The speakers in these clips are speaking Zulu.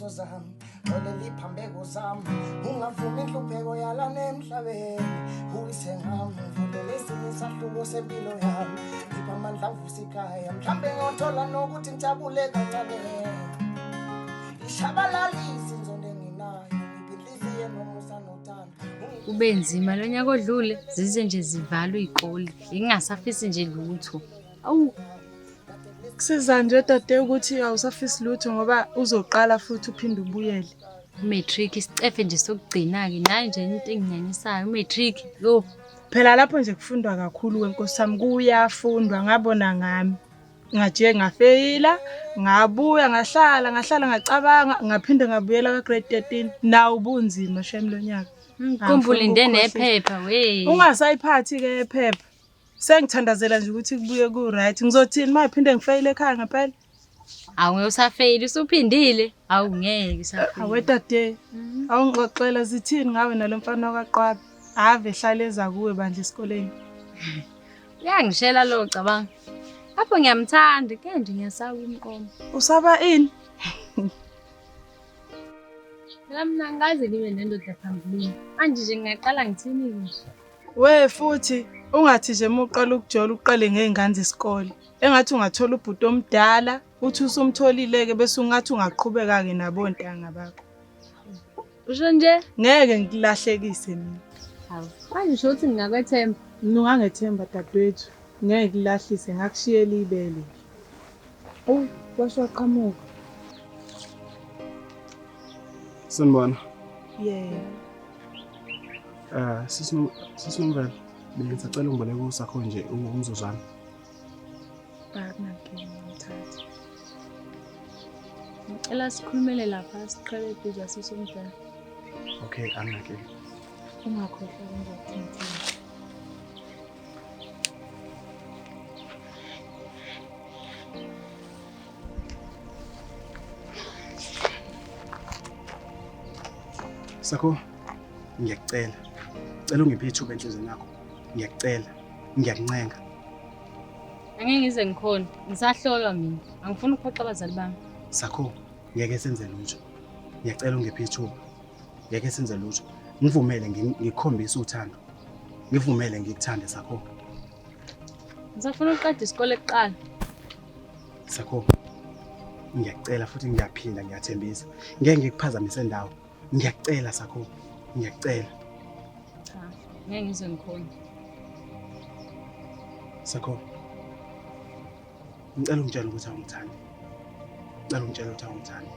izibusiso zami, xolela iphambeko zami, ungavumi inhlupheko yalana emhlabeni. Uyise ngami, ngivulele esinye isahluko sempilo yami, ngipha amandla mvusa ikhaya, mhlambe ngiyothola nokuthi ngijabule kancane. Ishabalalise inzondo enginayo, ngipha inhliziyo enomusa nothando. Kube nzima lo nyaka odlule, zize nje zivalwe iy'kole, ngingasafisi nje lutho. Awu. Kusiza nje dade ukuthi awusafisi lutho ngoba uzoqala futhi uphinde ubuyele. Umatric isicefe nje sokugcina-ke nayo nje into enginyanyisayo umatric yo. Phela lapho nje kufundwa kakhulu wenkosi yami kuyafundwa ngabona ngami. Ngaje ngafeyila, ngabuya ngahlala ngahlala ngacabanga ngaphinde ngabuyela ka grade 13. Nawu ubunzima shem lo nyaka. Ngikhumbule ulinde nephepha we. Ungasayiphathi ke ephepha. Sengithandazela nje ukuthi kubuye ku right. Ngizothini uma ngiphinde ngifeyile ekhaya ngempela? Awu ngeke usafeyile usuphindile. Awu ngeke usafeyile. Awe dade. Awungixoxela zithini ngawe nalo mfana wakaqwabe? Ave hlale eza kuwe bandla esikoleni. Uyangishela lo cabanga. Lapho ngiyamthanda ke nje ngiyasaba umqomo. Usaba ini? Phela mina angikaze ngibe nendoda phambilini. Manje nje ngingaqala ngithini nje? We futhi ungathi nje uma uqala ukujola uqale ngey'ngane zesikole. Engathi ungathola ubhuti omdala, uthi usumtholile-ke bese ungathi ungaqhubeka-ke nabontanga bakho. Usho nje? Ngeke ngikulahlekise mina. Hawu, manje usho ukuthi ngingakwethemba? Mina ungangethemba dadewethu, ngeke ngikulahlise ngakushiyela ibele nje. Oh, washo waqhamuka. Sanibona. Yeah. Eh, sisinomvelo. Bengisacela ungiboleke usakho nje umzuzwana. Akunankinga ngithathe. Ngicela sikhulumele lapha siqhele eduze sisomdala. Okay, anginankinga. Ungakhohlwa ngizokuthintela. Sakho, ngiyakucela. Cela ungiphe ithuba enhlizweni yakho. Ngiyakucela. Ngiyakuncenga. Angeke ngize ngikhona. Ngisahlolwa mina. Angifuni ukuphoxa abazali bami. Sakho, ngeke senze lutho. Ngiyacela ungiphe ithuba. Ngeke senze lutho. Ngivumele ngikukhombise uthando. Ngivumele ngikuthande Sakho. Ngisafuna ukuqeda isikole kuqala. Sakho, ngiyakucela futhi ngiyaphinda ngiyathembisa. Ngeke ngikuphazamise ndawo. Ngiyakucela Sakho. Ngiyakucela. Cha, ngeke ngize ngikhona. Sakho. Ngicela ungitshele ukuthi awungithandi. Ngicela ungitshele ukuthi awungithandi.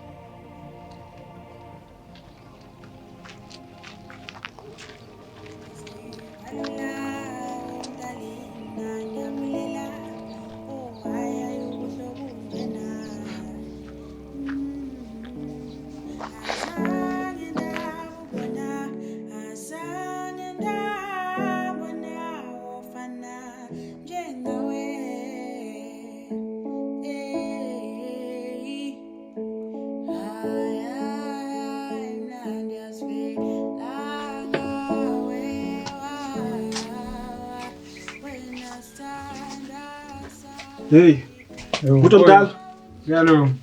Hey, bhuti omdala. Kuyalunga.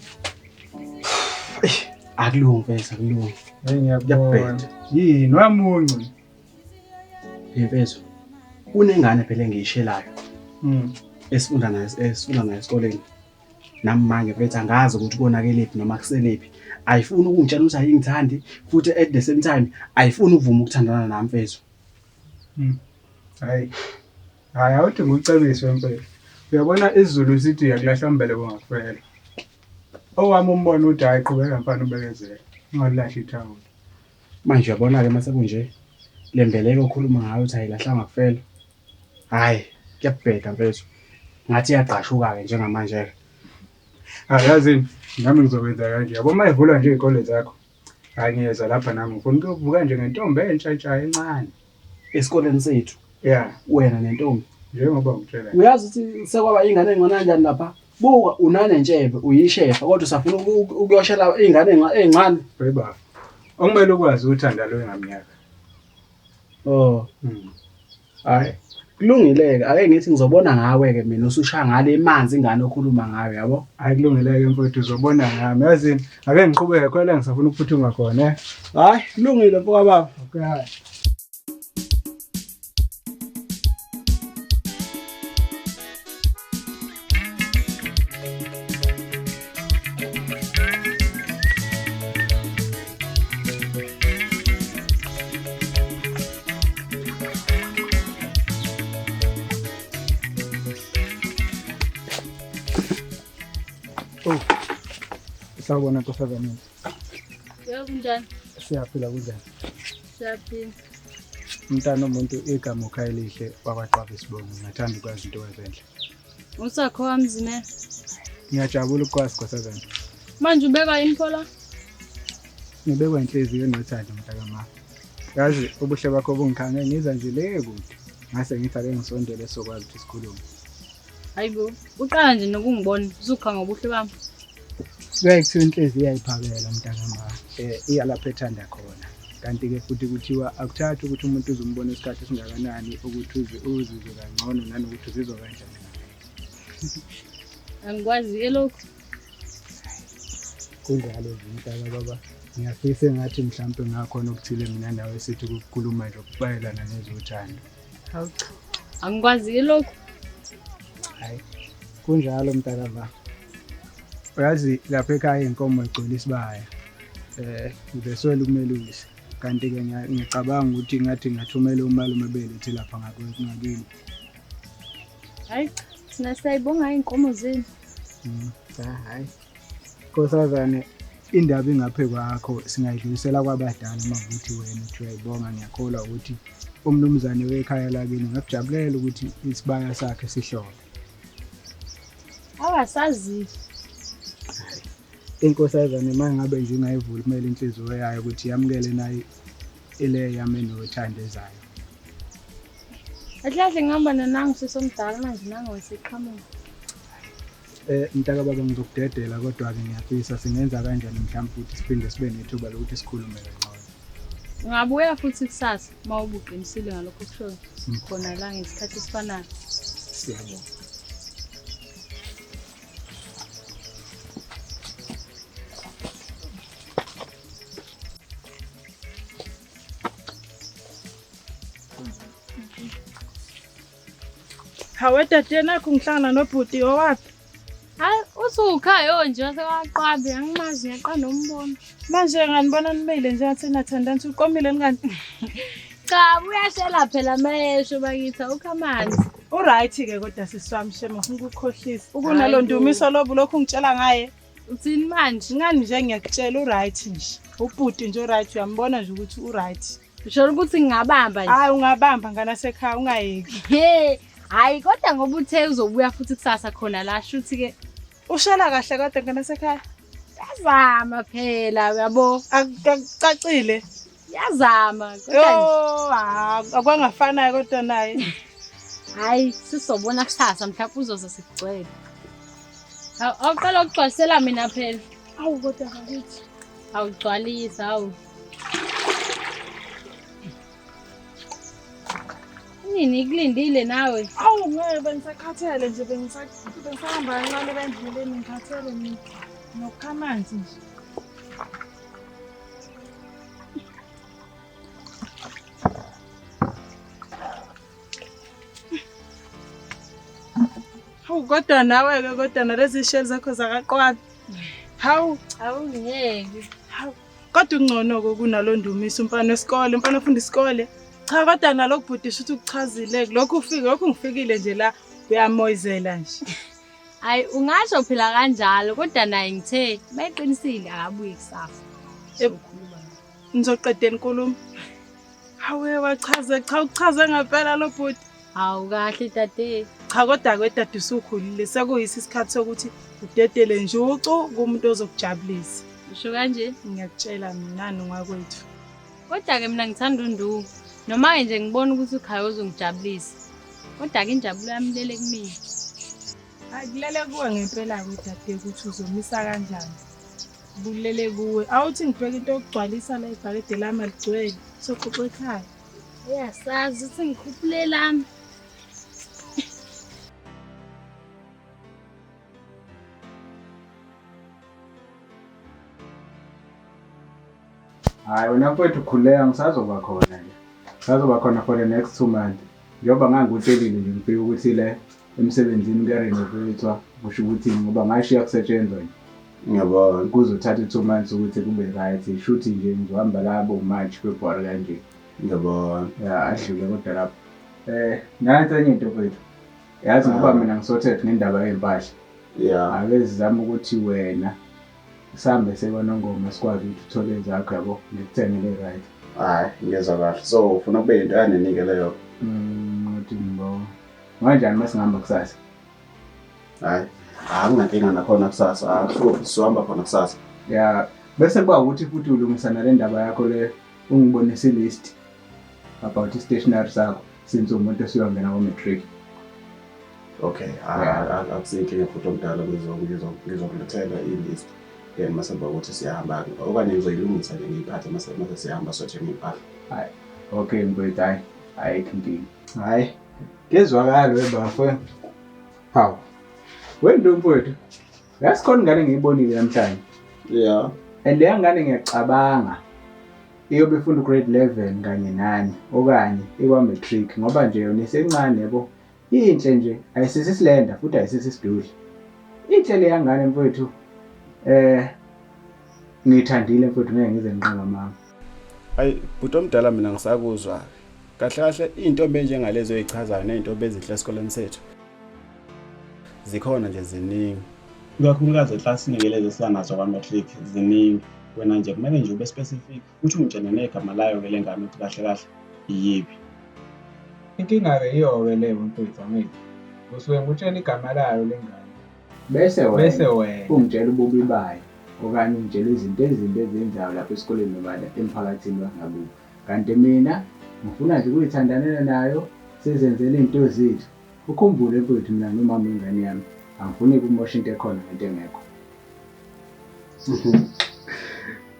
Akulungi mfethu, akulungi. Hey ngiyakubona. Kuyabheda. Yini wamuncu? Hey mfethu, kunengane phela engiyishelayo esifunda nayo esifunda nayo esikoleni. Nami manje mfethu angazi ukuthi konakelephi noma kuselephi. Ayifuni ukungitshela ukuthi ayingithandi futhi at the same time ayifuni ukuvuma ukuthandana nami mfethu. Hayi. Hayi awuthi ngikucebise mfethu. Uyabona isiZulu sithi uyakulahla umbeleko ngakufela. Owami umbono uthi hayi qhubeka mfana ubekezele. Ungalilahli ithawula. Manje uyabona-ke mase kunje le mbeleko okhuluma ngayo ukuthi ayilahlanga kufela. Hhayi, kuyabheda mfethu. Ngathi iyagqashuka-ke njengamanje-ke. Hayi yazini nami ngizokwenza kanje. Yabo uma ivulwa nje iy'kole zakho. Hayi ngiyeza lapha nami ngifuna ukuyovuka nje ngentombi entsha ntsha encane. Esikoleni sethu Yeah, wena nentombi. njengoba ngitshela. Uyazi ukuthi sekwaba ingane engcono kanjani lapha? Buka unanentshebe uyishefa kodwa usafuna ukuyoshela iy'ngane ey'ncane. Hey baba. Okumele ukwazi uthanda lo engamnyaka. Oh, hhayi. Kulungile-ke, ake ngithi ngizobona ngawe-ke mina usushaya ngale manzi ingane okhuluma ngayo yabo. Hayi kulungile-ke mfowethu uzobona ngami. Yazini, ake ngiqhubeke khona la ngisafuna ukuphuthuma khona eh. Hhayi, kulungile mfokababa. Okay. Hhayi. Oh. Sawubona nkosazana. Yebo kunjani? Siyaphila kunjani? Siyaphila. Umntana omuntu igama uKhayelihle wakwaQwabe isibongo. Ngingathanda ukwazi into wazenhle. Usakho wami Zimela. Ngiyajabula ukukwazi nkosazana. Manje ubeka yini pho la? Ngibekwa inhliziyo nothando mntakama. Yazi ubuhle bakho bungikhange ngiza nje le kude. Ngase ngithi ake ngisondele sizokwazi ukuthi sikhulume. Hayibo, uqala nje nokungibona usukha ngobuhle bami. Kuyaye kuthiwa inhliziyo iyayiphakela mntakama. Iya lapho ethanda khona. Kanti-ke futhi kuthiwa akuthathi ukuthi umuntu uzombona isikhathi esingakanani ukuthi uzizwe kangcono nanokuthi uzizwa kanjani ngaye. Angikwazi-ke lokhu. Kunjalo nje mntaka baba. Ngiyafisa engathi mhlampe ngakhona okuthile mina nawe sithi ukukhuluma nje okumayelana nezothando. Hawu cha. Angikwazi-ke lokhu. Hayi. Kunjalo mntaka ba. Uyazi lapha ekhaya iy'nkomo igcwele isibaya. Ngizeswele umelusi. Kanti-ke ngiyacabanga ukuthi ngathi ngathumela umalume belethe lapha ngakini. Hayi cha, thina siyayibonga iy'nkomo zenu. Cha hayi. Nkosazane, indaba ingaphe kwakho singayidlulisela kwabadala uma ukuthi wena uthi uyayibonga. Ngiyakholwa ukuthi umnumzane wekhaya lakini ngakujabulela ukuthi isibaya sakhe sihlole. Awasazi. Inkosazane uma ngabe nje ingayivumela inhliziyo yayo ukuthi yamukele nayo ile yami enothando ezayo. Kahle kahle ngihamba nanangu sesomdala manje nangu waseqhamuka. Mntaka baba ngizokudedela kodwa-ke ngiyafisa singenza kanjani mhlawumbe ukuthi siphinde sibe nethuba lokuthi sikhulume kangcono. Ungabuya futhi kusasa uma ubuqinisile ngalokho okushoyo. Khona la ngesikhathi esifanayo. Siyabonga. Hawe dade nakho ngihlangana nobhuti owaphi? Hayi uthi ukhayo nje wasewaqwabe angimazi ngiyaqala nombona. Manje nganibona nimile nje ngathi nathandana uqomile ngani? Cha uyashela phela mayesho bakithi awukho amanzi. Uright ke kodwa sisi wami shema ngifuna ukukhohlisa. Ukunalo ndumiso lobu lokhu ngitshela ngaye. Uthini manje? Ngani nje ngiyakutshela uright nje. Ubhuti nje uright uyambona nje ukuthi uright. Usho ukuthi ngingabamba nje. Hayi ungabamba ngana sekhaya ungayeki. He, hayi kodwa ngoba uthe uzobuya futhi kusasa khona la shuthi ke Ushela kahle kodwa ngana sekhaya. Yazama phela uyabo. Akucacile. Yazama kodwa nje. Yo, akwangafanayo kodwa naye. Hayi sizobona kusasa mhlawumbe uzoza sikugcwele. Awuqala ukugcwalisela mina phela. Awu kodwa ngakithi. Awugcwalisa awu. Nini ikulindile nawe? Awu ngeke bengisakhathele nje bengisahamba kancane bendleleni ngikhathele mina. Nokukha amanzi nje. Hawu kodwa nawe-ke kodwa nalezi sheli zakho zakaqwabe. Hawu. Hawu ngeke. Hawu. Kodwa ungcono-ke kunalo Ndumiso umfana wesikole, umfana ofunda isikole. Cha kodwa nalokhu bhuti shuthi ukuchazile lokhu ufike lokhu ngifikile nje la uyamoyizela nje. Hayi ungasho phela kanjalo kodwa naye ngithe bayiqinisile akabuye kusasa. Nizoqeda inkulumo. Hawe wachaze cha uchaze ngempela lo bhuti. Hawu kahle dade. Cha kodwa ke dade usukhulile sekuyisi isikhathi sokuthi udedele nje ucu kumuntu ozokujabulisa. Usho kanje? Ngiyakutshela mina nongakwethu. Kodwa ke mina ngithanda uNdu. Noma ke nje ngibona ukuthi uKhayo uzongijabulisa. Kodwa ke injabulo yami ilele kumina. Hayi kulele kuwe ngempela ke dade ukuthi uzomisa kanjani. Kulele kuwe. Awuthi ngibheke into yokugcwalisa la ibhakede lami aligcwele. Soxoxa ekhaya. Uyasazi ukuthi ngikhuphule lami. Hayi wena mfowethu khululeka ngisazoba khona nje. Ngisazoba khona for the next 2 months. Njengoba ngangikutshelile nje ngifike ukuthi le emsebenzini kuya-renovate-wa, kusho ukuthi ngoba ngashiya kusetshenzwa nje. Ngiyabona. Kuzothatha i-2 months ukuthi kube right. Shuthi nje ngizohamba labo March, February kanje. Ngiyabona. Ya, adlule kodwa lapho. Nansi enye into mfowethu. Yazi ngoba mina ngi-sorted ngendaba yey'mpahla. Ake sizame ukuthi wena sihambe sekwanongoma sikwazi ukuthi uthole ezakho yabo, ngikuthengele right. Hayi, ngiyezwa kahle. So ufuna kube into yanini-ke leyo? Ngathi ngibo. Kanjani masingahamba kusasa? Hayi, akunankinga nakhona kusasa. Akuhluphi, sizohamba khona kusasa. Ya, bese kuba ukuthi futhi ulungisa nale ndaba yakho le, ungibonise i-list about i-stationery sakho since umuntu esuyongena ko-matric. Okay, akusiyinkinga futhi omdala, ngizokulethela i-list. Then mase kuba ukuthi siyahamba okanye ngizoyilungisa nje ngiyiphathe mase siyahamba sothenga iy'mpahla. Hayi, okay mfowethu, hayi, ayikho inkinga. Hayi, kezwakala webafo. Hawu. Wento mfowethu. Yazi khona ingane ngiyibonile namhlanje. And leya ngane ngiyacabanga iyobe ifunda grade 11 kanye nani okanye ikwa-matric ngoba nje yona isencane yabo. Inhle nje, ayisisi slender futhi ayisisi sidudla. Inhle leya ngane mfowethu. Ngiyithandile mfowethu, ngeke ngize ngiqamba mama. Hayi bhuti omdala, mina ngisakuzwa. Kahle kahle iy'ntombi enjengalezo ey'chazayo ney'ntombi ezinhle esikoleni sethu zikhona nje ziningi. Ikakhulukazi eklasini-ke lezi esisanazo kwa-matric ziningi. Wena nje kumele nje ube specific futhi ungitshene negama layo-ke le ngane ukuthi kahle kahle iyiphi. Inkinga-ke iyo-ke leyo mfowethu, angithi. Usuke ngikutshela igama layo le ngane. Bese Bese wena wena ungitshela ububi bayo okanye ungitshela izinto ezimbi ezenzayo lapha esikoleni noma emphakathini wangakubo. Kanti mina ngifuna nje ukuyithandanela nayo, sizenzele iy'nto zethu. Ukhumbule mfowethu, mina ngumama wengane yami, angifuni ukumosha into ekhona ngento engekho.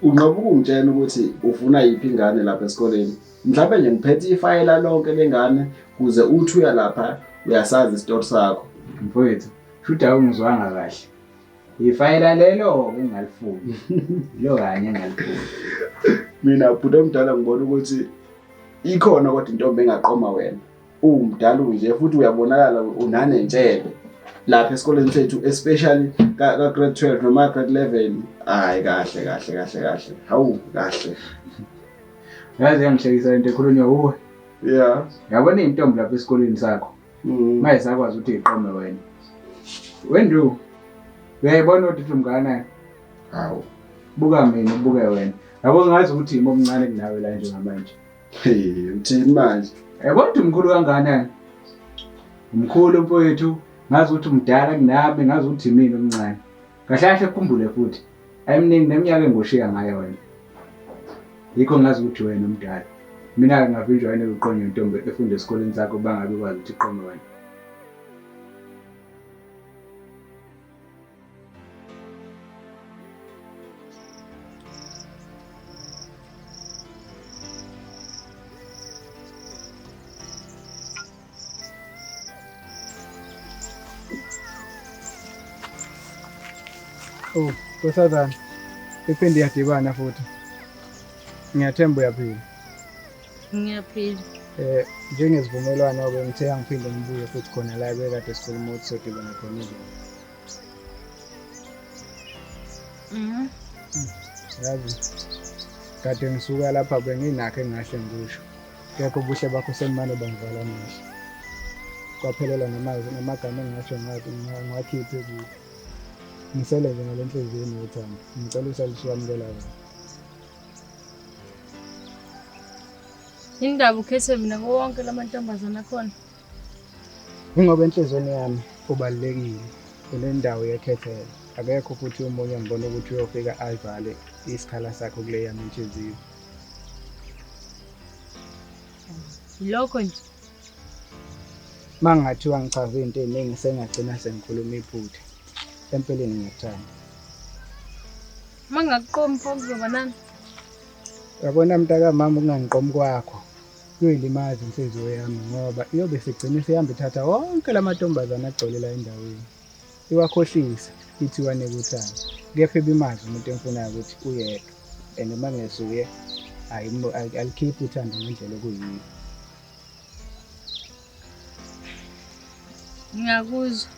Unqaba ukungitshela ukuthi ufuna yiphi ingane lapha esikoleni. Mhlawumbe nje ngiphethe ifayela lonke lengane kuze uthi uya lapha uyasazi isitori sakho. Mfowethu, shuthi awungizwanga kahle. Ifayela lelo-ke engalifuni. Ilo kanye engalifuni. Mina bhuti omdala ngibona ukuthi ikhona kodwa intombi engaqoma wena. Uwumdala unje futhi uyabonakala unanentshebe lapha esikoleni sethu, especially ka grade 12 noma grade 11. Hayi, kahle kahle kahle kahle. Hawu, kahle. Yazi yangihlekisa into ekhulunywa uwe. Yabona iy'ntombi lapha esikoleni sakho. Maye sakwazi ukuthi iqome wena. Wendu, uyayibona ukuthi umngakanani? Hawu. Buka mina, ubuke wena. Yabo, ngazi ukuthi yimi omncane kunawe la njengamanje. Hey, uthini manje? Yabona ukuthi umkhulu kangakanani? Umkhulu mfowethu, ngazi ukuthi umdala kunami, ngazi ukuthi mina omncane. Kahle kahle kukhumbule futhi, ayiminingi neminyaka engoshiya ngayo wena. Yikho ngazi ukuthi wena umdala. Mina-ke ngavinjwa yini ukuqonywa intombi efunda esikoleni sakho bangabe ikwazi ukuthi iqome wena. Oh, nkosazana. Iphinde iyadibana futhi. Ngiyathemba uyaphila. Ngiyaphila. Njengesivumelwano-ke ngithe angiphinde ngibuye futhi khona la bekade sikhuluma ukuthi sodibana khona izolo. Yazi kade ngisuka lapha benginakho engahle ngikusho. Kekho ubuhle bakho semane bangivala amehlo. Kwaphelela namazwi namagama engasho ngiwakhiphe kuwe. Ngisele nje ngale nhliziyo enothando. Ngicela usale usuwamukela wena. Indaba ukhethe mina kuwo wonke lamantombazane akhona. Ingoba enhliziyweni yami ubalulekile. Unendawo yekhethelo. Akekho futhi omunye engibona ukuthi uyofika ayivale isikhala sakho kule yami inhliziyo. Yilokho nje. Uma ngingathiwa ngichaze izinto ey'ningi sengagcina sengikhuluma iphutha. Empeleni ngiyakuthanda. Uma ngingakuqomi pho kuzoba nani? Uyabona mntakamama, ukungangiqomi kwakho kuyoyilimaza inhliziyo yami ngoba iyobe sigcina isihamba ithatha wonke la mantombazane agcwele la endaweni. Iwakhohlisa ithi iwanika uthando. Kepha ibimazi umuntu emfunayo ukuthi uyedwa and uma ngesuye Alikhiphi uthando ngendlela okuyiyo. Ngiyakuzwa.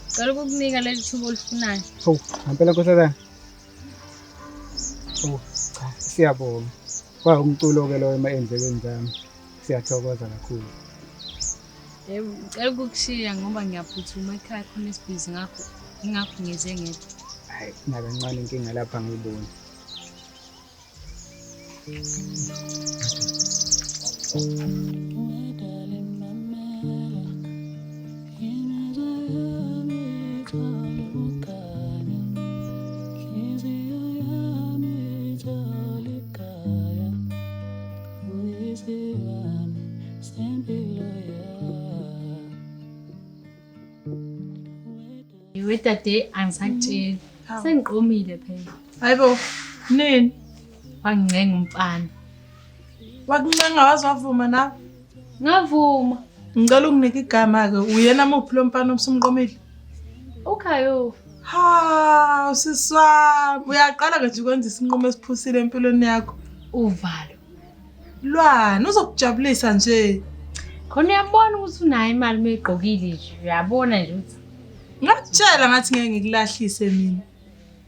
Ngicela ukukunika leli thuba olifunayo. Hawu, ngempela nkosazana. Oh, cha, siyabonga. Kwawumculo-ke loyo ema-endlebeni zami. Siyathokoza kakhulu. Yebo, ngicela ukukushiya ngoba ngiyaphuthuma ekhaya khona esibhizi ngakho ingakho ngize ngedwa. Hhayi, nakancane inkinga lapha angiyiboni. Iwe dade angisakutsheli. Sengiqomile phela. Hayibo, nini? Wangincenga umfana. Wakuncenga waze wavuma nawe? Ngavuma. Ngicela unginike igama-ke. Uyena muphi lo mfana obusumqomile? Ukhayo. Ha, usisi wami. Uyaqala-ke nje ukwenza isinqumo esiphusile empilweni yakho. Uvalo. Lwana, uzokujabulisa nje. Khona uyabona ukuthi unayo imali uma egqokile nje. Uyabona nje ukuthi Ngakutshela ngathi ngeke ngikulahlise mina.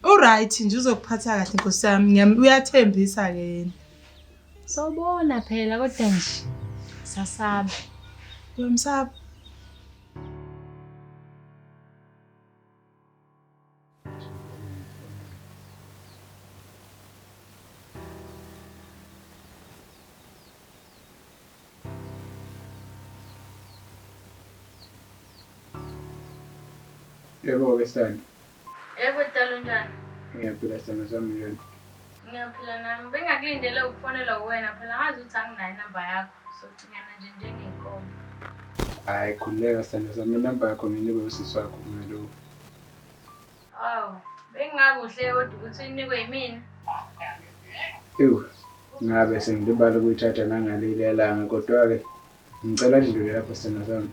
U-right nje uzokuphatha kahle nkosi yami. Uyathembisa-ke yena. Sobona phela kodwa nje sasaba. Uyamsaba? Yebo-ke Sithando. Yebo Dalo, unjani? Ngiyaphila sithando sami, unjani? Ngiyaphila nami. Bengakulindele ukufonelwa uwena phela ngazi ukuthi anginayo inamba yakho. Socingana nje njengenkomo. Hhayi khululeka sithando sami, inamba yakho nginikwe usisi wakho kumele. Awu, bengingakuhle kodwa ukuthi uyinikwe yimina. Ewu, ngabe sengilibala ukuyithatha nangaleliya langa kodwa-ke ngicela dlule lapho sithando sami.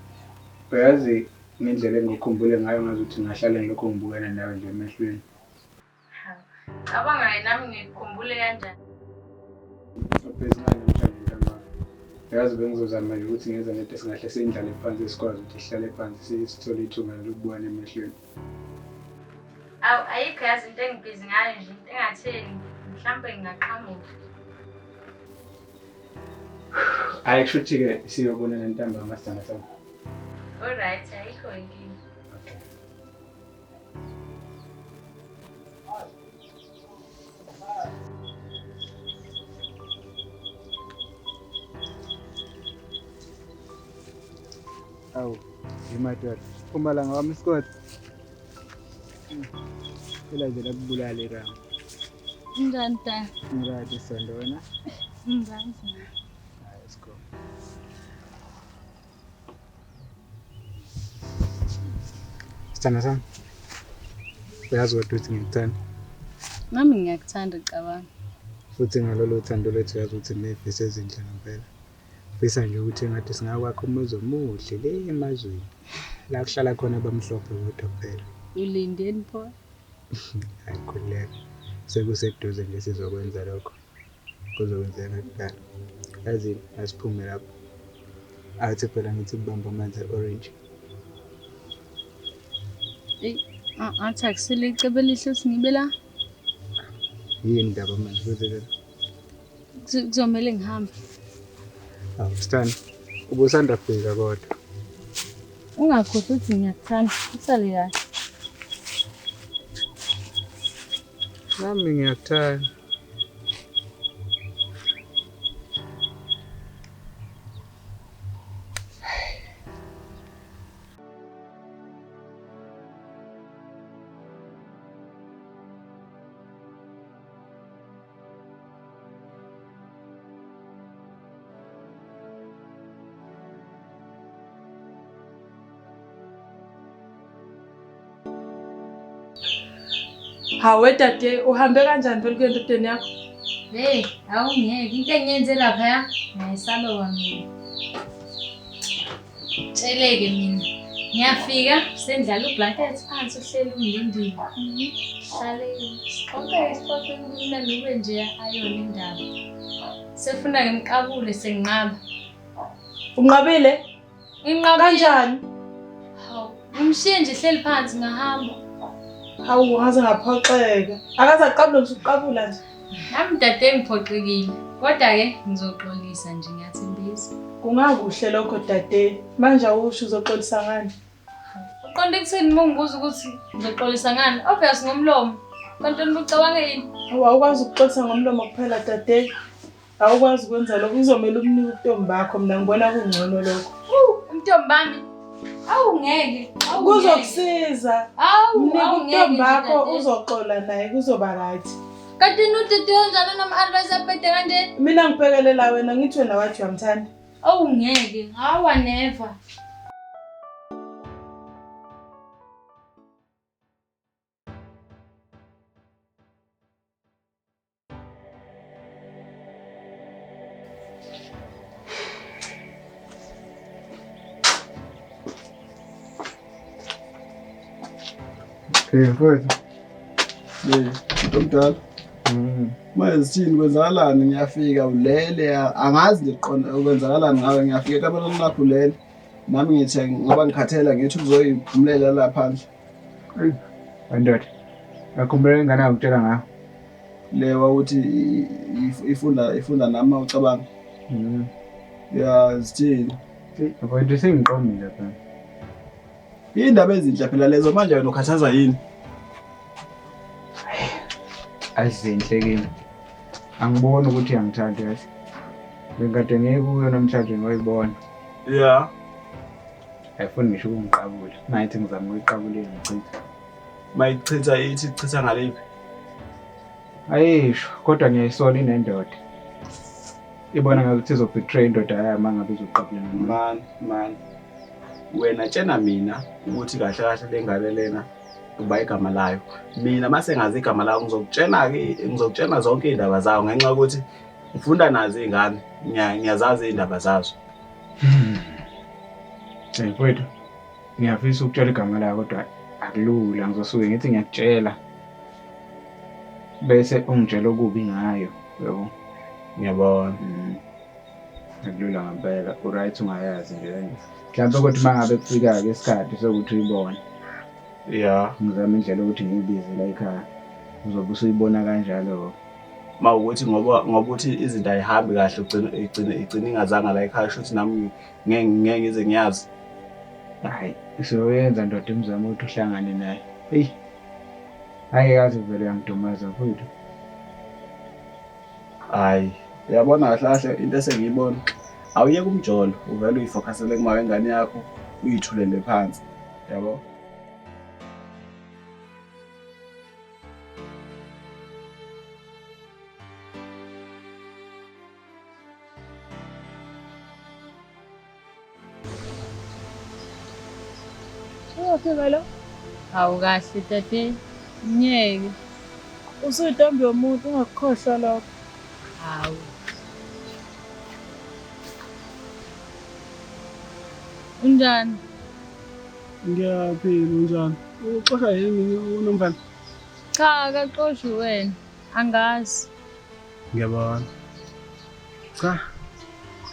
Uyazi ngendlela engikukhumbule ngayo ngazuthi ngahlale ngilokhu ngibukene nawe nje emehlweni. Cabanga-ke nami ngikukhumbule kanjani. Ubhizi ngani namhlanje ntambama? Uyazi bengizozama nje ukuthi ngenze ngento esingahle siyindlale phansi sikwazi ukuthi sihlale phansi sithole ithuba lokubukana emehlweni. Awu, ayikho yazi into engibhizi ngayo nje, into engatheni mhlawumbe ngingaqhamuka. Hhayi kusho ukuthi-ke siyobonana ntambama sithando sami. Alright, ayikho inkinga. Okay. Awu, yimadoda. Umalanga wami isikole. Phela nje lakubulala irama. Unjani ta? Ngirathi sithando wena. Ngirathi. Hayi isikole. Sithando sami. Uyazi kodwa ukuthi ngikuthanda. Nami ngiyakuthanda cabanga. Futhi ngalolo thando lwethu uyazi ukuthi ney'fiso ezinhle ngempela. Fisa nje ukuthi engathi singakwakha umuzi omuhle le emazweni. La kuhlala khona abamhlophe kodwa kuphela. Ulindeni pho? Hayi khululeka. Sekuseduze nje sizokwenza lokho. Kuzokwenzeka kudala. Yazi asiphume lapho. Athi phela ngithi kubamba amanzi e-orange. Eyi, athi akusile icebo elihle ukuthi ngibe la. Yini indaba manje kwenzekeni? Kuzomele ngihambe. Awu Sithando, ubusanda kufika kodwa. Ungakhohlwa ukuthi ngiyakuthanda. Usale kahle. Nami ngiyakuthanda. Hawe dade, uhambe kanjani vele kuya endodeni yakho? Hey, awungeke. Into engiyenze laphaya, ngiyayisaba kwamina. Tsheleke mina. Ngiyafika sendlala ublanket phansi uhleli ungilindile. Hlale sixoxe sixoxe kumnandi kube nje ayona indaba. Sefuna ngimqabule senginqaba. Unqabile? Nginqabile. Kanjani? Hawu, ngimshiye nje hleli phansi ngahamba. Hawu ngaze ngaphoxeka. Akaze aqabule ngisho ukuqabula nje. Nami dade ngiphoxekile. Kodwa-ke ngizoxolisa nje ngiyathembisa. Kungakuhle lokho dade. Manje awusho uzoxolisa ngani? Uqonde kuthini uma ungibuza ukuthi ngizoxolisa ngani? Obvious ngomlomo. Kanti wena ubucabange yini? Hawu awukwazi ukuxolisa ngomlomo kuphela dade. Awukwazi ukwenza lokho. Kuzomele umnike ubuntombi bakho. Mina ngibona kungcono lokho. Ubuntombi bami. Awu ngeke. Awu ngeke. Kuzokusiza. Awu Mnika awu ngeke ubuntombi nje bakho dade. uzoxola naye kuzoba right. Kanti nudede kanjani nama-advice abhede kanje? Mina ngibhekelela wena ngithi wena wathi uyamthanda. Awu ngeke. Hawa never. Hey mfowethu. Hey, mntomdala. Manje sithini kwenzakalani ngiyafika ulele angazi nje qonda kwenzakalani ngawe ngiyafika ekamelweni lakho ulele. Nami ngithi ngoba ngikhathela ngithi uzoyiphumulela la phandle. Eyi, wendoda. Ngakhumbula ingane ngakutshela ngayo. Le wawuthi ifunda ifunda nami ucabanga. Ya sithini? Eyi, mfowethu sengiqomile phela. Indaba ezinhle phela lezo manje wena ukhathazwa yini? Azinhle kimi. Angiboni ukuthi uyangithanda yazi. Bengikade ngiye kuyo namhlanje ngoyibona. Yeah. Ayifuni ngisho ukungiqabula. Mayithi ngizama ukuyiqabula ngichitha. Mayichitha ithi chitha ngaliphi? Ayisho, kodwa ngiyayisola inendoda. Ibona ngathi izobetray indoda yayo uma ngabe izoqabulana nayo. Man, man. Wena tshena mina ukuthi kahle kahle le ngane lena uba igama layo. Mina mase ngazi igama layo ngizokutshena-ke ngizokutshena zonke iy'ndaba zayo ngenxa yokuthi ngifunda nazo iy'ngane ngiyazazi iy'ndaba zazo. Hey mfowethu, ngiyafisa ukutshela igama layo kodwa akulula ngizosuke ngithi ngiyakutshela. Bese ungitshela okubi ngayo, yabo. Ngiyabona. Akulula ngempela, uright ungayazi nje kanje. Mhlawumbe kodwa uma ngabe kufika-ke isikhathi sokuthi uyibone. Yeah. Ngizama indlela yokuthi ngiyibize la ekhaya. Uzobe usuyibona kanjalo. Ma ukuthi ngoba uthi izinto ayihambi kahle ugcina igcina igcina ingazanga la ekhaya shuthi nami ngeke ngeke ngize ngiyazi. Hayi, siyoyenza ndoda imizamo ukuthi uhlangane naye. Eyi. Hayi yazi vele uyangidumaza mfowethu. Hayi, uyabona kahle kahle into esengiyibona. Awuyeke umjolo, uvele uyifokhasele kuma wengane yakho, uyithulele phansi. Yabo? Uyafika lo? Hawu kahle dade. Ngiyeke. Usuyintombi yomuntu ungakukhohlwa lokho. Hawu. Unjani? Ngiyaphila unjani? Uxosha yini unomfana? Cha, akaxoshi wena. Angazi. Ngiyabona. Cha.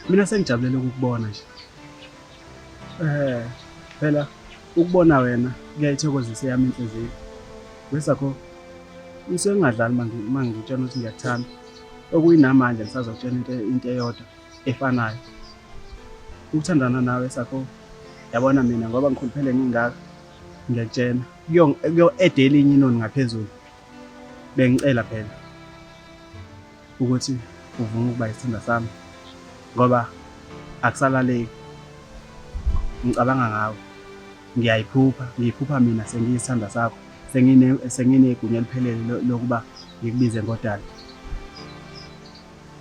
Mina sengijabulela ukukubona nje. Phela ukubona wena kuyayithokozisa yami inhliziyo. Wesakho usengadlali mangikutshela ukuthi ngiyakuthanda. Okuyinamanje ngisazokutshela into eyodwa efanayo. Ukuthandana nawe sakho yabona mina ngoba ngikhuluphele ngingaka ngiyakutshela kuyo-ede elinye inoni ngaphezulu. Bengicela phela ukuthi uvume ukuba isithandwa sami ngoba akusalaleki. Ngicabanga ngawe, ngiyayiphupha, ngiyiphupha mina sengiyisithandwa sakho, senginegunya eliphelele lokuba ngikubize ngodali.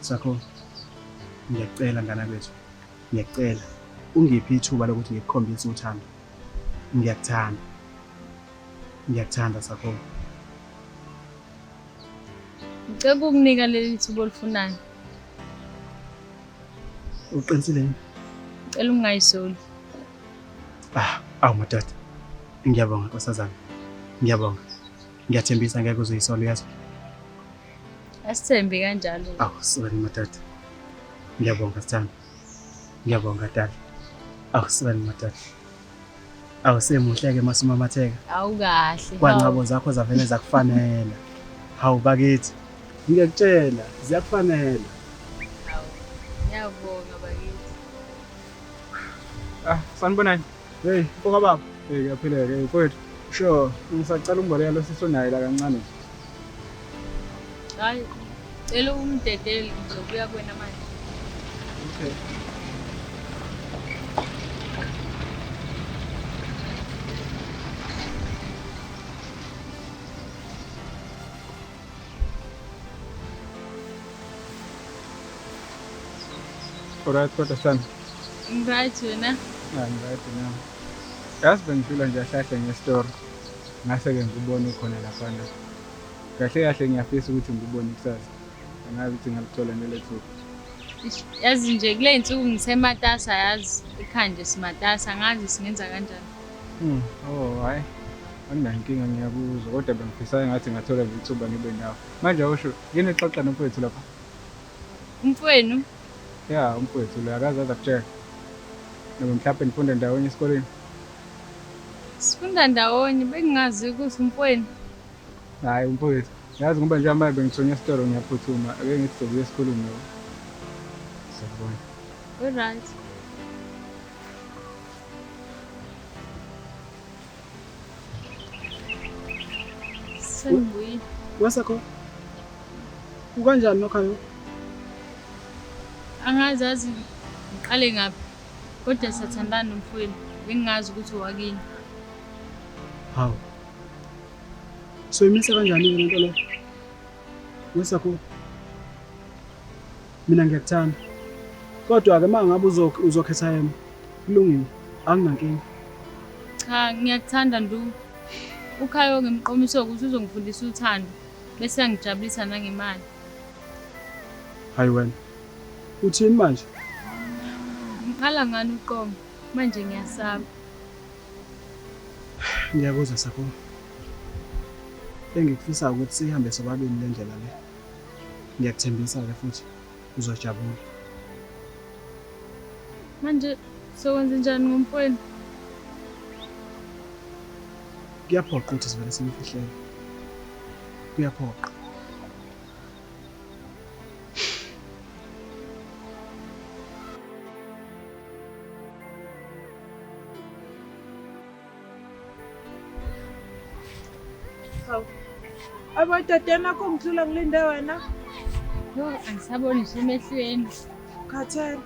Sakho, ngiyakucela ngane kwethu, ngiyakucela ungiphe ithuba lokuthi ngikukhombise uthando. Ngiyakuthanda. Ngiyakuthanda Sakho. Ngicela ukukunika leli thuba olifunayo. Uqinisile yini? Ngicela ungayisoli. Ah. Awu madoda. Ngiyabonga nkosazana. Ngiyabonga. Ngiyathembisa ngeke uzoyisola uyazi. Asithembi kanjalo. Awu sorry madoda. Ngiyabonga sithando. Ngiyabonga dali. Awu sorry madoda. Awu semuhle-ke masumamatheka. Awukahle. Kwanqabo zakho zavele zakufanela. Hawu bakithi. Ngiyakutshela ziyakufanela. Hawu. Ngiyabonga bakithi. Ah, sanibonani. Hey, mfoka baba. Hey, kuyaphileka. Hey, mfowethu. Sure. Ngisacela ungiboleka lo sisi onaye la kancane nje. Hayi. Cela umdedele ngizobuya kuwena manje. Okay. Alright, kodwa sithando. Ngiright wena. Ah, ngiright nami. Yazi bengidlula nje kahle ngesitoro. Ngase-ke ngikubone ukhona laphana. Kahle kahle ngiyafisa ukuthi ngikubone kusasa. Angazi ukuthi ngalithola nelo thuba. Yazi nje kule y'nsuku ngisematasa yazi ekhaya simatasa angazi singenza kanjani. Oh, hhayi. Anginankinga ngiyakuzwa kodwa bengifisa engathi ngathola nje ithuba ngibe nawe. Manje awusho, yini exoxa nomfowethu lapha? Umfowenu? Ya, umfowethu lo akaze aze akutshela. Noma mhlawumbe nifunda ndawonye esikoleni? Sifunda ndawonye bengingazi ukuthi umfowenu. Hhayi umfowethu. Yazi ngoba njengamanje manje bengithunywa esitolo ngiyaphuthuma. Ake ngithi sizobuya sikhulume. Siyabona. Alright. Sengibuyile. Wesakho. Ukanjani nokhayo? Angazi azi ngiqale ngaphi. Kodwa siyathandana nomfowenu. Bengingazi ukuthi owakini. Hawu. So imisa kanjani ke lento le? Wesakho. Mina ngiyakuthanda. Kodwa ke mangabe uzokhetha yena, kulungile. Anginankinga. Cha, ngiyakuthanda Ndu. Ukhayo ngimqomise ukuthi uzongifundisa uthando bese angijabulisa nangemali. Hayi wena. Uthini manje? Ngiqala ngani uqongo? Manje ngiyasaba. Ngiyakuzwa Sakho. Engikufisa ukuthi sihambe sobabili le ndlela le. Ngiyakuthembisa ke futhi uzojabula. Manje sokwenza njani ngomfowenu? Kuyaphoqa ukuthi sivele simfihlele. Kuyaphoqa. Hawu. Abodadena kungidlula ngilinde wena. Yo, angisaboni ngisho emehlweni. Khathele.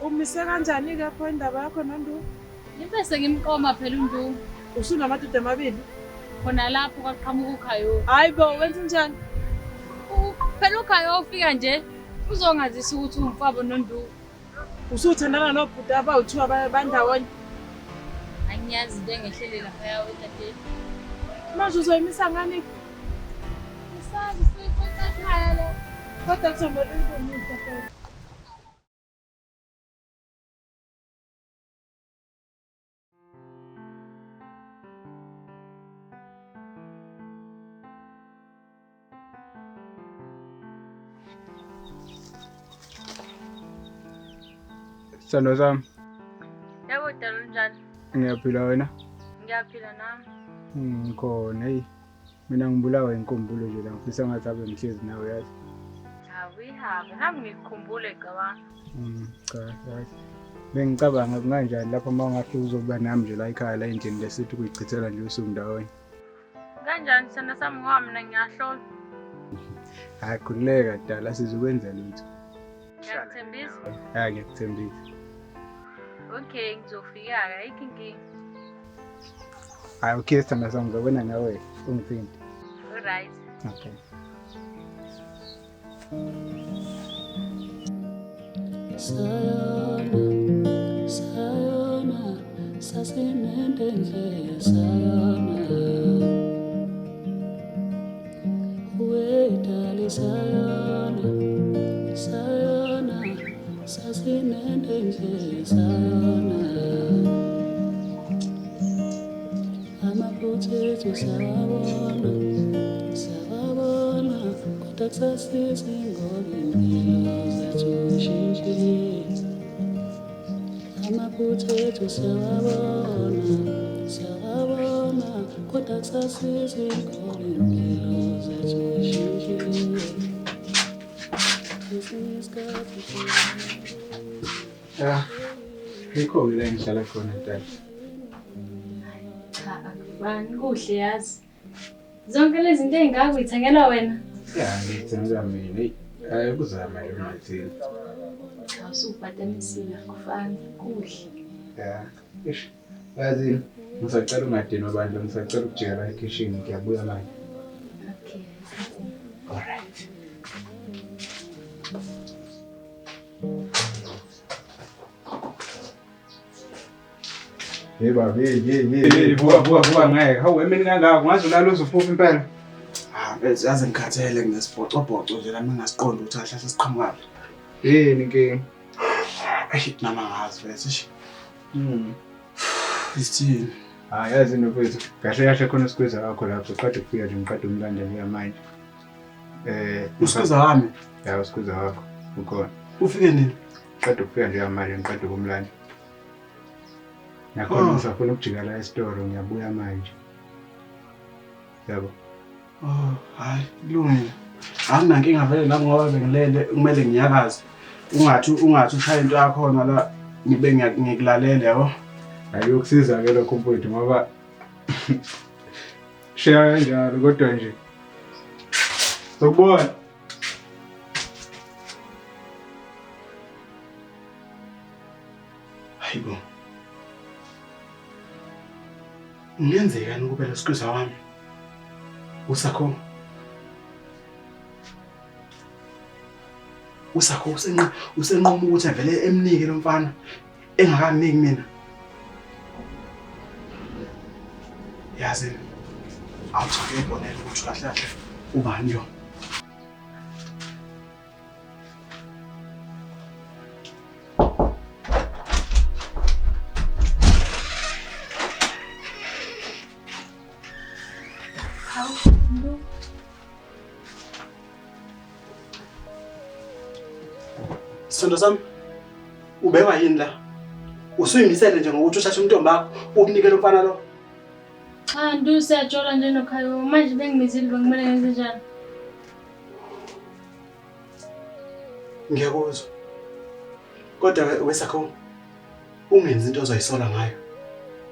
Umise kanjani-ke pho indaba yakho noNdu? Ngibe sengimqoma phela uNdu. Usunamadoda amabili? Khona lapho kwaqhamuka uKhayo. Hayi bo, wenza njani? Phela uKhayo ufika nje uzongazisa ukuthi ungumfabo noNdu. Usuthandana nobhuti abawu-two bandawonye. Angiyazi into engehlele laphaya wedadeni. Manje uzoyimisa ngani? Ngisazi siyixoxa ekhaya le. Kodwa kuzomele uyibonise phela. Sithando sami. Yebo dalo unjani? Ngiyaphila wena? Ngiyaphila nami. Ngikhona hey. Mina ngibulawa inkumbulo nje la ngifisa ngathi abe ngihlezi nawe yazi. Hawu ihabe nami ngikukhumbule cabanga. Cha yazi. Bengicabanga kunganjani lapho uma ungahle uzokuba nami nje la ekhaya la endlini lesithi kuyichithela nje usuku ndawonye. Kanjani sithando sami ngoba mina ngiyahlola. Hayi khululeka dala sizokwenza lutho. Ngiyakuthembisa? Hayi ngiyakuthembisa. Okay, ngizofika-ke ayikho inkinga. Hayi okay sithando sami ngizobona nawe ungithinte. Alright. Okay. Sayona, sayona, sasinentenhle sayona. Wedali sayona, sayona, sasinentenhle sayona. ethu siyawabona, siyawabona, kodwa kusasizi ngoba impilo zethu zishintshile. Amaphutha ethu siyawabona, siyawabona, kodwa kusasizi ngoba impilo zethu zishintshile. Kwesinye isikhathi Ya, yikho-ke la engihlala khona dade. Cha, akubani kuhle yazi. Zonke lezi zinto ey'ngaka uyithengela wena. Ya, ngiyithengela mina. Eyi, hhayi ukuzama nje ungathini. Cha, usubhatanisile akufani kuhle. Ya, ish. Yazi, ngisacela ungadinwa bandla, ngisacela ukujika la ekhishini, ngiyabuya manje. Okay. Alright. Hey baba, hey hey hey, hey, vuka vuka vuka ngeke. Hawu emini kangaka, ungaze ulale uze uphuphe impela. Ah, mfethu yaze ngikhathele nginesibhocobhoco nje nami ngingasiqondi ukuthi kahle kahle siqhamukaphi. Yini inkinga? Eish, nami angazi mfethu. Eish. Isithini? Hayi yazi mfethu, kahle kahle khona usikwiza wakho lapho, uqeda ukufika nje ngiqeda umlanda nje manje. Usikwiza wami? Ya, usikwiza wakho ukhona. Ufike nini? Qeda ukufika nje manje ngiqeda ukumlanda. Nakhona ngisafuna ukujika la esitolo ngiyabuya manje. Yabo. Oh, hayi, kulungile. Anginankinga vele nami ngoba bengilele kumele ngiyakaze. Ungathi ushaya into yakhona la ngibe ngikulalela yabo. Hayi yokusiza ke lokho mfowethu ngoba shaya kanjalo kodwa nje. Sokubona. Hayibo. Kungenzekani ukube lo sikwiza wami? Usakho. Usakho usenquma ukuthi avele emnike lo mfana engakaniki mina. Yazi awuthi ngibonele ukuthi kahle kahle ubani lo. Sithando sami, ubekwa yini la? Usuyimisele nje ngokuthi uthathe umntombi wakho umnikele umfana lo? Cha, Ndu siyajola nje noKhayo. Manje bengimizile bekumele ngenze njani? Ngiyakuzwa. Kodwa wesakho ungenzi into ozoyisola ngayo.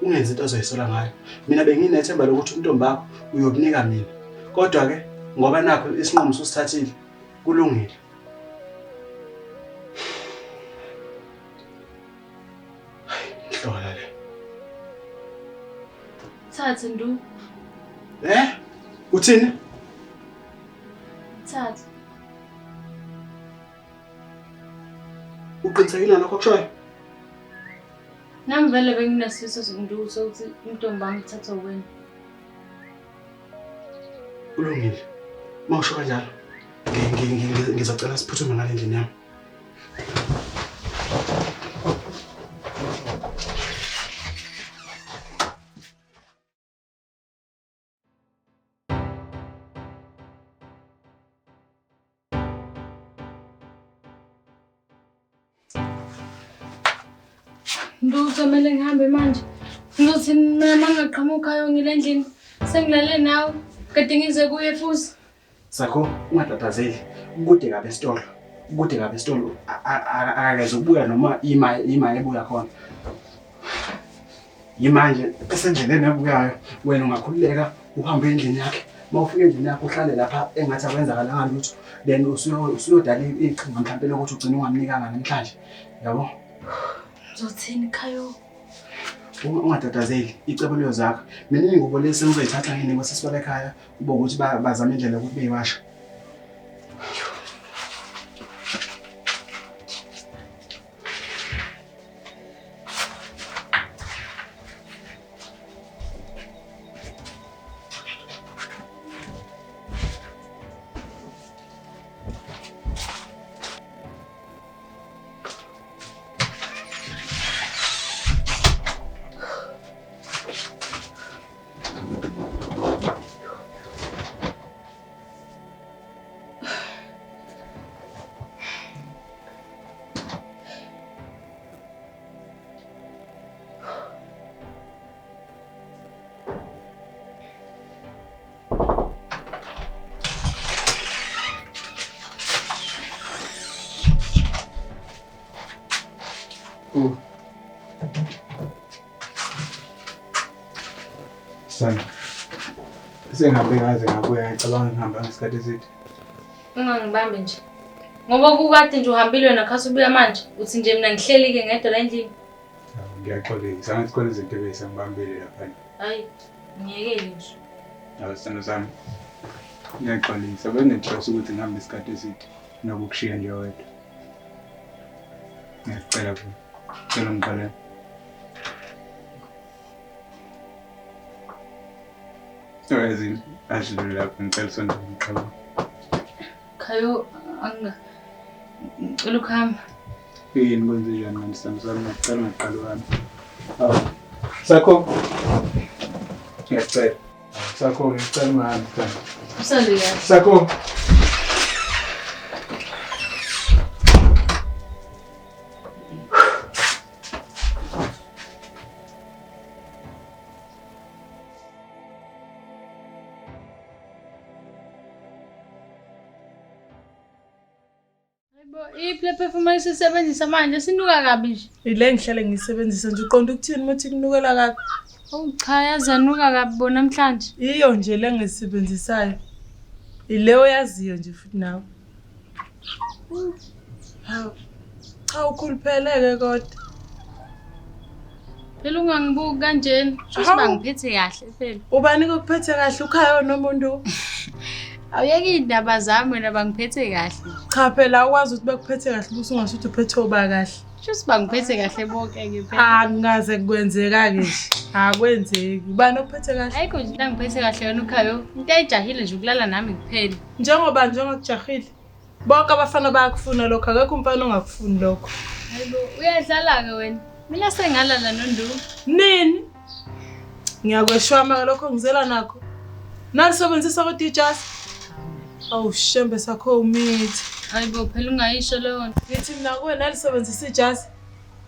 Ungenzi into ozoyisola ngayo. Mina benginethemba lokuthi umntombi wakho uyokunika mina. Kodwa ke ngoba nakho isinqumo usithathile kulungile. Hlola le. Thatha Ndu. Eh? Uthini? Thatha. Uqinisekile nalokho okushoyo? Nami vele benginesifiso Ndu sokuthi intombi yami ithathwe wena. Kulungile. Uma usho kanjalo, ngizocela siphuthume ngale ndlini yami. Ndu kuzomele ngihambe manje. Ngizothi mina uma ngingaqhamuka ngile endlini sengilale nawe kade ngize kuye futhi. Sakho ungatatazeli. Kude kabi esitolo. Kude kabi esitolo. Akakeze ukubuya noma ima ebuya khona. Yimanje esendleleni ebuyayo wena ungakhululeka uhambe endlini yakhe. Uma ufika endlini yakho uhlale lapha engathi akwenzakalanga lutho. Then usuyodala iqhinga mhlawumbe lokuthi ugcine ungamnikanga namhlanje. Yabo? Ngizothini Khayo? Ungatatazeli, icebo liyozakha. Mina ingubo lesi ngizoyithatha nginikwe sesibala ekhaya kube ukuthi bazame indlela yokuthi beyiwasha. Sengihambe ngaze ngabuya ngicabanga ngihamba ngesikhathi eside. Ungangibambi nje. Ngoba kukade nje uhambile wena khase ubuya manje. Uthi nje mina ngihleli-ke ngedwa la endlini. Ngiyaxolisa, angithi khona izinto ebeyisangibambile lapha. Hayi, ngiyekele nje. Awu sithando sami. Ngiyaxolisa, bengingenhloso ukuthi ngihambe isikhathi eside nokukushiya nje wedwa. Ngiyacela kuwe. Cela ungixolele. Uyazini, adlule lapho ngicela usondele ngiqabule. Khayo, anga ngicela ukuhamba. Yini kwenze njani manje sithando sami? Ngiyacela ungaqali uhambe. Awu, Sakho. Ngiyacela. Sakho, ngicela ungahambi sithando. Usale kahle. Sakho. Hayibo, iphi le perfume esisebenzisa manje? Sinuka kabi nje. Ile ngihlale ngiyisebenzisa nje uqonda ukuthini uma uthi kunukela kabi? Oh cha, yazi anuka kabi bo namhlanje. Iyo nje le ngiyisebenzisayo. Ile oyaziyo nje futhi nawe. Hawu. Cha ukhulupheleke kodwa. Phela ungangibuki kanjena. Shuthi Hawu. bangiphethe kahle phela. Ubani kokuphethe kahle ukhaya nomuntu? Awuyeke iy'ndaba zami wena bangiphethe kahle. Cha phela awukwazi ukuthi bakuphethe kahle bese ungasuthi uphethe oba kahle. Shuthi bangiphethe kahle bonke-ke phela. Angaze kwenzeka-ke nje. Akwenzeki. Ubani okuphethe kahle? Ayikho nje into angiphethe kahle yona uKhayo. Into ayijahile nje ukulala nami kuphela. Njengoba njengakujahile. Bonke abafana bayakufuna lokho, akekho umfana ongakufuni lokho. Hayibo, uyadlala-ke wena. Mina sengalala noNdu. Nini? Ngiyakweshwama lokho ngizela nakho. Nalisebenzisa kodwa ijazi. Awu shembe sakho umithi. Hayibo, phela ungayisho leyo nto. Ngithi mina kuwe nalisebenzisa ijazi.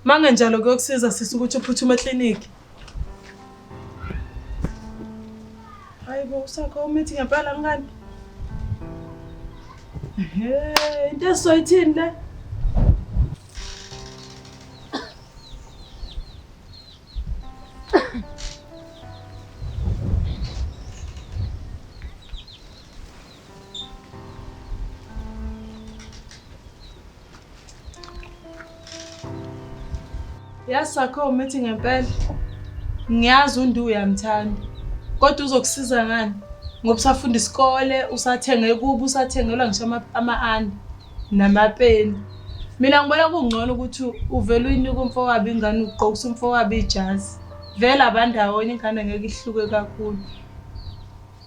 Mangenjalo kuyokusiza sisi ukuthi uphuthume ekliniki. Hayibo usakho umithi ngempela ngani? Ehhe, into esizoyithini le? Yazi sakho umithi ngempela. Ngiyazi uNdu uyamthanda. Kodwa uzokusiza ngani? Ngoba usafunda isikole, usathenge kubo, usathengelwa ngisho ama-andi namapeni. Mina ngibona kungcono ukuthi uvele uyinike umfowabo ingane ugqokise umfowabo ijazi. Vele abandawonye ingane ngeke ihluke kakhulu.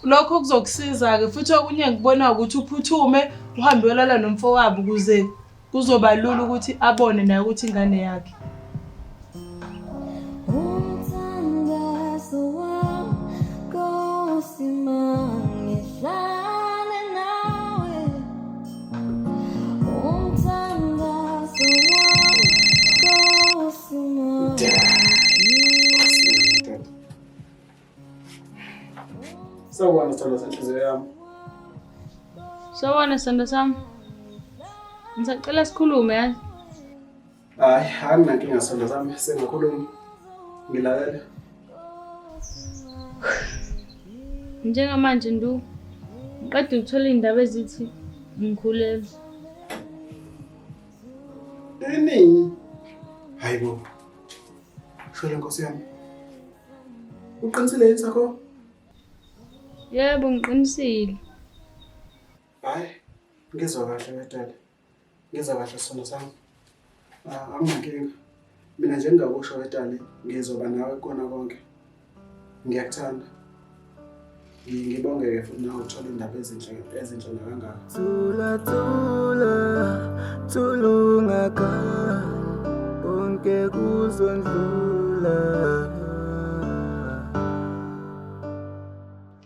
Lokho kuzokusiza-ke futhi okunye ngikubona ukuthi uphuthume uhambe uyolala nomfowabo ukuze kuzoba lula ukuthi abone naye ukuthi ingane yakhe. Umthandazo wami Nkosi mangihlale nawe. Umthandazo wami Nkosi Sawubona sithando senhliziyo yami. Sawubona sithando sami. Ngisacela sikhulume yazi. Hayi, anginankinga sithando sami, singakhuluma. Ngilalela. Njengamanje Ndu, ngiqeda ukuthola iy'ndaba ezithi ngikhulelwe. Iningi. Hayibo. Shwele Nkosi yami. Uqinisile yini sakho? Yebo, ngiqinisile. Hayi, ngizwa kahle wedala. Ngizwa kahle sithando sami. Anginankinga. Mina nje ngingakusho wedali, ngizoba nawe kukona konke. Ngiyakuthanda. Ngibonge-ke futhi nawe ukuthola iy'ndaba ezinhle ezinhle nakangaka. Thula thula thulungakhala konke kuzondlula.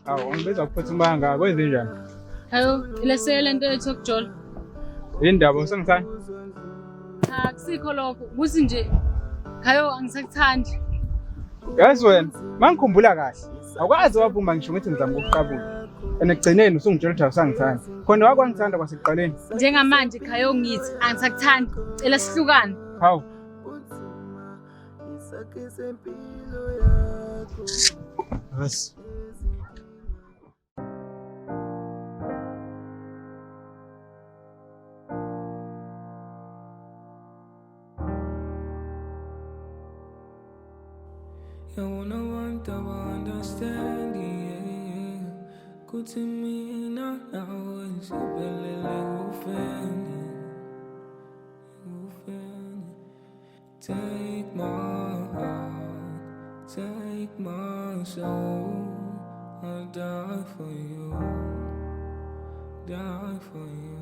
Awu, ungibiza kuphuthuma kangaka, kwenzenjani? Hayo, ileseke lento yethu yokujola. Yini ndaba usengithanda? Cha, akusikho lokho. Ukuthi nje Khayo angisakuthandi. Yazi wena, mangikhumbula kahle, awukaze wavuma ngisho ngithi ngizama ukukuqabula. And ekugcineni usungitshela ukuthi awusangithandi. Khona wakwangithanda kwasekuqaleni. Njengamanje Khayo ngithi angisakuthandi. Cela sihlukane. Hawu. Isakhe sempilo yakho. Bas. Yabona abantu aba-understand yeah. Kuthi mina nawe siphelele kufeni, kufeni. Take my heart, take my soul. I'll die for you, die for you.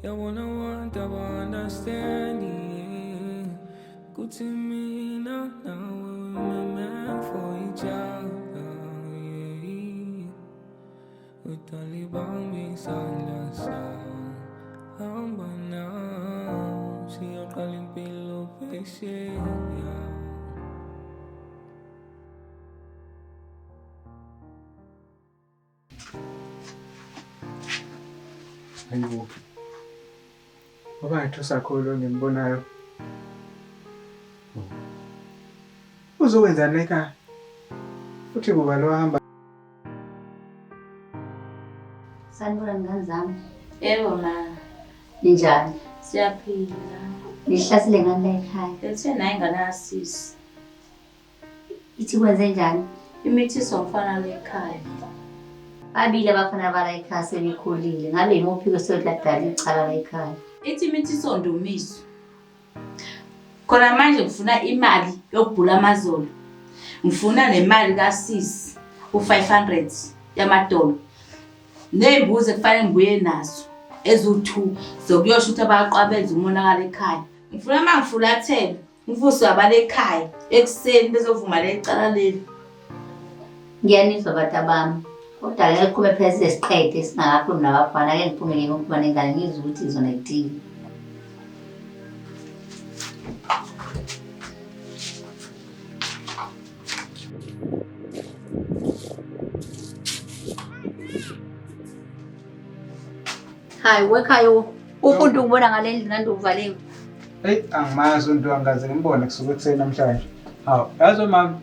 Yabona abantu aba-understand yeah. Kuthi mina nawe we were meant for each other yeah. Utalibamba isandla sami, hamba nami, siyoqala impilo phesheya. Hayibo. Ngoba ngathi usakholo ngimbonayo. Uzokwenzani la ekhaya? Futhi kuba lo hamba. Sanibona ngane zami. Yebo ma. Ninjani? Siyaphila. Nihlasele ngani la ekhaya? Ethe naye ingane kasisi. Ithi kwenze njani? Imithiso umfana le ekhaya. Babili abafana bala ekhaya sebekhulile. Ngabe yimuphi ke sodladala icala la ekhaya? Ithi imithiso Ndumiso. Khona manje ngifuna imali yokubhula amazolo. Ngifuna nemali kasisi u500 yamadolo. Nezimbuzi ekufanele ngibuye nazo eziwu2 zokuyosho ukuthi abaqwabenza umonakalo ekhaya. Ngifuna mangifulathela ngivuswe abale ekhaya ekuseni bezovuma lecala leli. Ngiyanizwa bantu abami. Kodwa ake qhube phela size siqede singakakhulumi nabafana, ake ngiphume ngeke ukuba nengane ngizwe ukuthi zona ithini. Hayi wekhaya umuntu ukubona ngale ndlu nandi uvaliwe. Eyi angimazi uNtu, angikaze ngimbone kusuka ekuseni namhlanje. Hawu, yazi mama,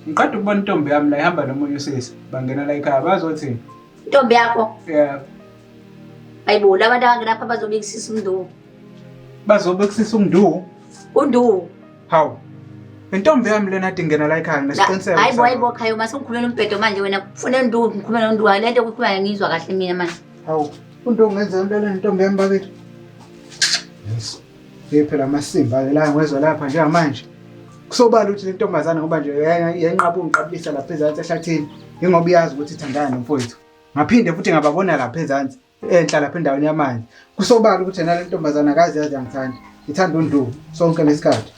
ngiqeda ukubona intombi yami la ihamba nomunye usisi, bangena la ekhaya bazothini? Intombi yakho? Yeah. Hayibo, labantu abangena lapha bazobikisisa umndu. Bazobikisisa umndu? Undu. Hawu. Intombi yami lena ade ingena la ekhaya nginesiqiniseko. Hayibo, hayibo khaya uma sewukhulumela umbhedo manje wena ufuna undu, ngikhulumela undu. Hayi lento ukukhuluma ngizwa kahle mina manje. Hawu, undu ungenza into lena intombi yami bakithi. Yes. Hey phela amasimba ke la ngwezwa lapha njengamanje. Kusobala ukuthi le ntombazane ngoba nje yenqaba ungiqabulisa lapha ezansi ehlathini, ingoba iyazi ukuthi ithandana nomfowethu. Ngaphinde futhi ngababona lapha ezansi enhla lapha endaweni yamanzi. Kusobala ukuthi yena le ntombazane akazi yazi yangithanda. Ithanda uNdu sonke lesikhathi.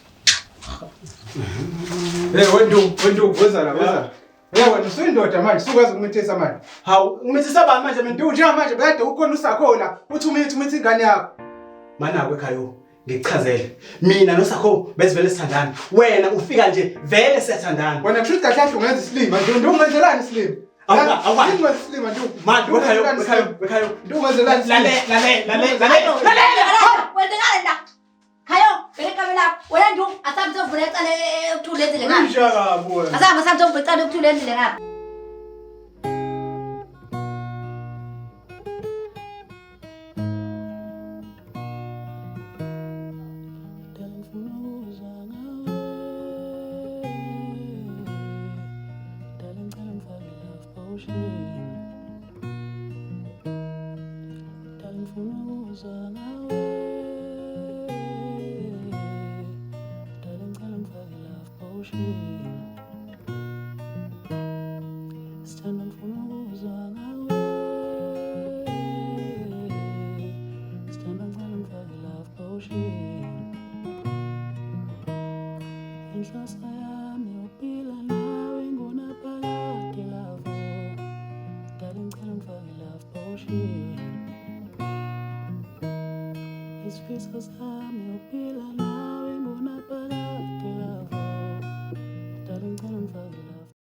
Hey wendu, wendu woza la, woza. Hey wena usuyindoda manje, usukwazi ukumithisa manje. Hawu, umithisa bani manje mina? Ndu njengamanje bekade ukhona usakhola, uthi umithi umithi ingane yakho. Mana kwekhaya ngikuchazele. Mina noSakho bezivele sithandana. Wena ufika nje vele siyathandana. Wena kusho ukuthi kahle kahle ungenza isilima nje, ndu ungenzelani isilima? Awuka, awuka. Ungenza isilima nje. Manje wekhaya, wekhaya, wekhaya. Ndu ungenzelani isilima? Lale, lale, lale, lale. Lale. Wenzekani la? Khayo, bheka ikamelo lakho. Wena Ndu, asambe siyovula icala ekuthule endlini ngapha. Inja kabi wena. Asambe asambe siyovula icala ekuthule endlini ngapha. Inhloso yami ukuphila nawe ngunaphakade love. Darling, ngicela ungifake love potion. Isifiso sami ukuphila nawe.